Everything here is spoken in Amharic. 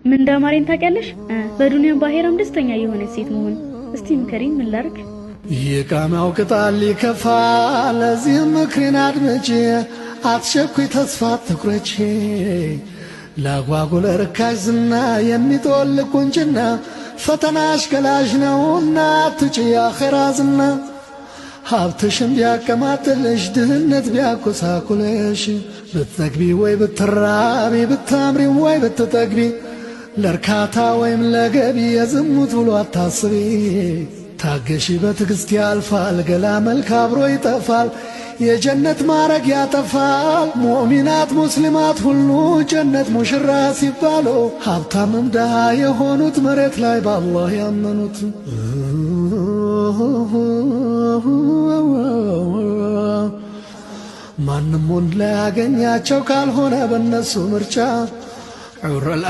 ምን እንዳማረኝ ታውቂያለሽ? በዱንያም በአኼራም ደስተኛ የሆነች ሴት መሆን። እስቲ ምከሪኝ፣ ምን ላድርግ? የቃማው ቅጣል ይከፋ። ለዚህም ምክሬን አድምጪ፣ አትቸኩይ፣ ተስፋ አትቁረጪ። ለአጓጉል ርካሽ ዝና የሚጦል ቁንጅና ፈተናሽ ገላሽ ነውና አትጪ የአኼራ ዝና። ሀብትሽን ቢያቀማጥልሽ ድህነት ቢያኮሳኩልሽ፣ ብትጠግቢ ወይ ብትራቢ፣ ብታምሪ ወይ ብትጠግቢ፣ ለእርካታ ወይም ለገቢ የዝሙት ብሎ አታስቢ። ታገሺ፣ በትዕግስት ያልፋል። ገላ መልክ አብሮ ይጠፋል፣ የጀነት ማረግ ያጠፋል። ሙእሚናት ሙስሊማት ሁሉ ጀነት ሙሽራ ሲባሉ፣ ሀብታምም ድሃ የሆኑት መሬት ላይ በአላህ ያመኑት። ማንም ወንድ ላያገኛቸው ካልሆነ በእነሱ ምርጫ ዑረል።